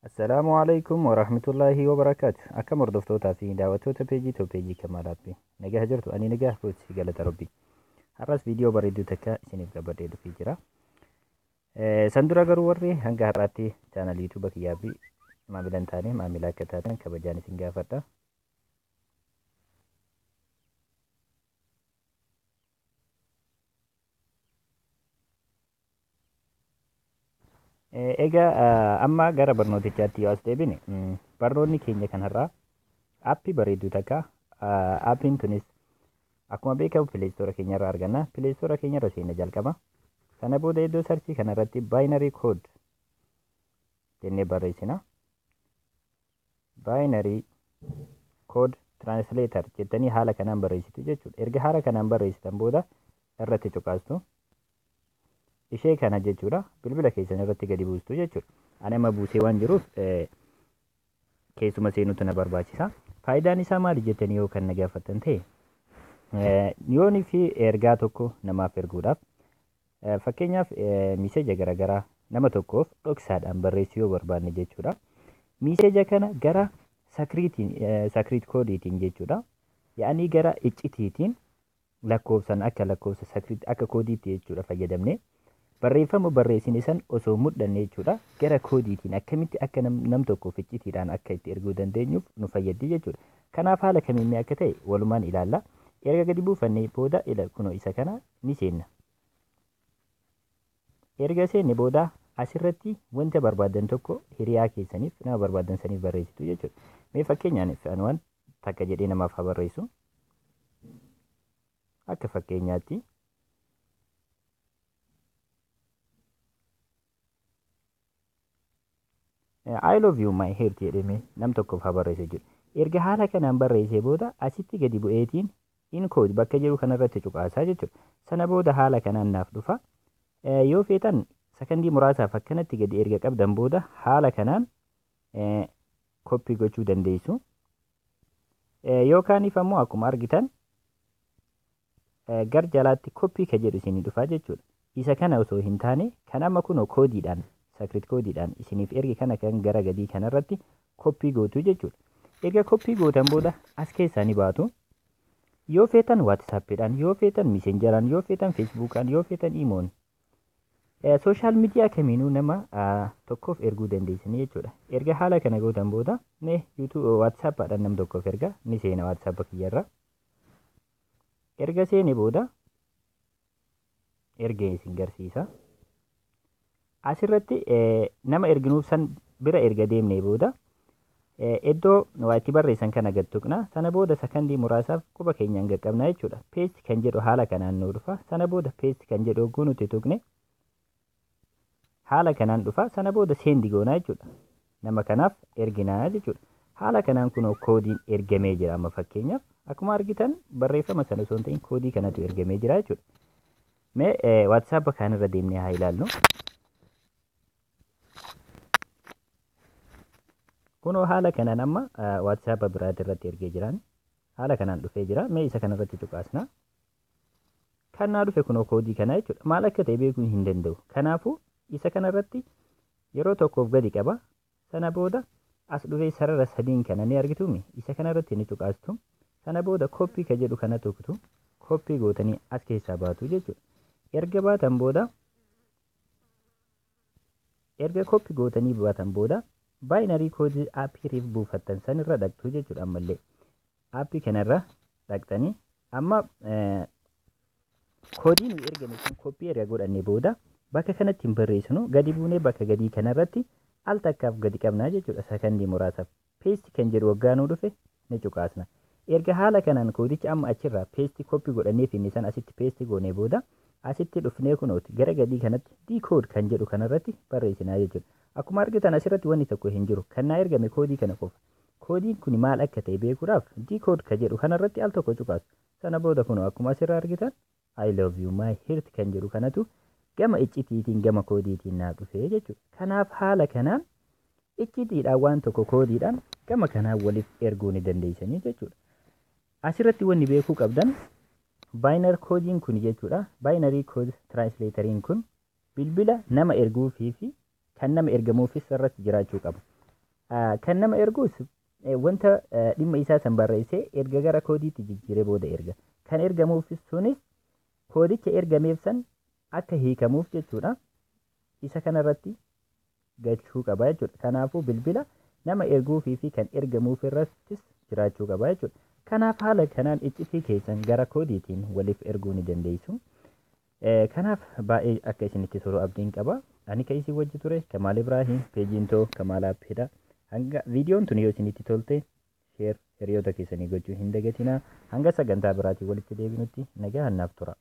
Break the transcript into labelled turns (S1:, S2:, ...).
S1: Assalaamu alaikum warahmatullaahi wabarakaatu. Akkam hordoftootaa fi daawwattoota peejii too peejii Kamaal Aappii. Nagaa jirtu, ani nagaa kooti, galata Rabbii. Har'as viidiyoo bareedduu takka isiniif qabadhee dhufee jira. San dura garuu warri hanga har'aatti chaanalii YouTube kiyyaa fi maamila hin taane maamila akka taatan kabajaan isin gaafadha. Egaa amma gara barnootichaatti yoo as deebine, barnoonni keenya kan har'aa aappii bareedduu takka. Aappiin tunis akkuma beekamu Play Store keenyarraa arganna. Play Store keenyarra seenna jalqaba. Sana booda iddoo search kanarratti binary code jennee barreessina. Binary code translator jettanii haala kanaan barreessitu jechuudha. Erga haala kanaan barreessitan booda irratti cuqaastu. Ishee kana jechuudha, bilbila keessan irratti gadi buustu jechuudha. Ani amma buusee waan jiruuf keessuma seenutu na barbaachisa. Faayidaan isaa maali jettanii yoo kan na gaafattan ta'e, yoonii fi ergaa tokko namaaf erguudhaaf, fakkeenyaaf message garaagaraa nama tokkoof dhoksaadhaan barreessuu yoo barbaanne jechuudha. Message kana gara secret koodiitiin jechuudha. Yaa'anii gara iccitiitiin lakkoofsan akka lakkoofsa secret akka koodiitti jechuudha fayyadamne barreeffama barreessine san osoo mul'anne jechuudha, gara koodiitiin akkamitti akka nam tokkoof iccitiidhaan akka itti erguu dandeenyuuf nu fayyaddi jechuudha. Kanaaf haala kamiin akka ta'e walumaan ilaalla. Erga gadi buufannee booda ila kunoo isa kana ni seenna. Erga seenne booda asirratti wanta barbaadan tokko hiriyaa keessaniif, nama barbaadan saniif barreessitu jechuudha. Mee fakkeenyaan waan takka jedhee namaaf haa barreessu. Akka fakkeenyaatti "I love you my heart" jedhame nam tokkoof haa barreessu jechuudha. Erga haala kanaan barreessee booda asitti gadi bu'eetiin encode bakka jiru kanarratti cuqaasaa jechuudha. Sana booda haala kanaan naaf dhufa. Yoo feetan sakandii muraasaaf akkanatti gadi erga qabdan booda haala kanaan copy gochuu dandeessu. Yookaaniif ammoo akkuma argitan gar jalaatti copy ka jedhu isinii dhufa jechuudha. Isa kana osoo hin taane kan amma kunoo koodiidhaan, secret koodiidhaan isiniif erge kana kan gara gadii kanarratti copy gootu jechuudha. Erga copy gootan booda as keessaa ni baatu. Yoo feetan WhatsAppiidhaan, yoo feetan Messengeraan, yoo feetan Facebookaan, yoo feetan Imoon, social media kamiinuu nama tokkoof erguu dandeessanii jechuudha. Erga haala kana gootan booda mee YouTube WhatsAppaadhaan nam tokkoof erga ni seena WhatsApp kiyyarra. Erga seene booda ergee isin garsiisa. Asirratti nama erginuuf san bira erga deemnee booda iddoo waa itti barreessan kana gad tuqna. Sana booda sakandii muraasaaf quba keenyaan qaqqabna jechuudha. Paste kan jedhu haala kanaan nu dhufa. Sana booda paste kan jedhu hogguu nuti tuqne haala kanaan dhufa. Sana booda send goonaa jechuudha. Nama kanaaf erginaa jechuudha. Haala kanaan kunoo koodiin ergamee jira. Amma fakkeenyaaf akkuma argitan barreeffama sana osoo hin ta'in koodii kanatu ergamee jira jechuudha. Mee WhatsApp kaanirra deemnee haa ilaallu. Kunoo haala kanaan amma WhatsApp biraati irratti ergee jiraan. Haala kanaan dhufee jira. Mee isa kanarratti cuqaasna. Kan naa dhufe kunoo koodii kana jechuudha. Maal akka ta'e beekuu hin danda'u. Kanaafuu isa kanarratti yeroo tokkoof gadi qaba. Sana booda as dhufee sarara sadiin kana ni argituumi. Isa kanarratti ni cuqaastu. Sana booda copy ka jedhu kana tuqtu. Copy gootanii as keessaa baatu jechuudha. Erga baatan booda, erga copy gootanii baatan booda, binary koodii aappii riif buufattan sanirra dhaqxu jechuudha ammallee. Aappii kanarra dhaqxanii amma koodii nu ergame sun copy erga godhannee booda bakka kanatti hin barreessinu, gadi buunee bakka gadii kanarratti al takkaaf gadi qabnaa jechuudha sakandii muraasaaf. Paste kan jedhu waggaa nuu dhufe ni cuqaasna. Erga haala kanaan koodicha amma achirraa paste copy godhannee finne san asitti paste goonee booda asitti dhufnee kunooti gara gadii kanatti decode kan jedhu kanarratti barreessinaa jechuudha. Akkuma argitan asirratti wanni tokko hin jiru. Kan naa ergame koodii kana qofa. Koodiin kun maal akka ta'e beekuudhaaf decode ka jedhu kanarratti al tokko cuqaasu. Sana booda kunoo akkuma asirraa argitan "I love you my heart" kan jedhu kanatu gama iccitiitiin, gama koodiitiin naa dhufee jechuudha. Kanaaf haala kanaan iccitiidhaan waan tokko koodiidhaan gama kanaan waliif erguu ni dandeessanii jechuudha. Asirratti wanni beekuu qabdan binary koodiin kun jechuudha. Binary code translatoriin kun bilbila nama erguufii fi kan nama ergamuufis irratti jiraachuu qaba. Kan nama erguus wanta dhimma isaa san barreessee erga gara koodiitti jijjiiree booda erga. Kan ergamuufis sunis koodicha ergameef san akka hiikamuuf jechuudha. Isa kanarratti galchuu qaba jechuudha. Kanaafuu bilbila nama erguufii fi kan ergamuuf irrattis jiraachuu qaba jechuudha. Kanaaf haala kanaan iccitii keessan gara koodiitiin waliif erguu ni dandeessu. Kanaaf baay'ee akka isinitti tolu abdiin qaba. Ani kan isin wajji ture Kamaal Ibraahim, peejiin too Kamaal Aappiidha. Hanga viidiyoon tun yoo isinitti tolte share hiriyoota keessanii gochuu hin dagatinaa. Hanga sagantaa biraatiin walitti deebinutti nagaan naaf tura.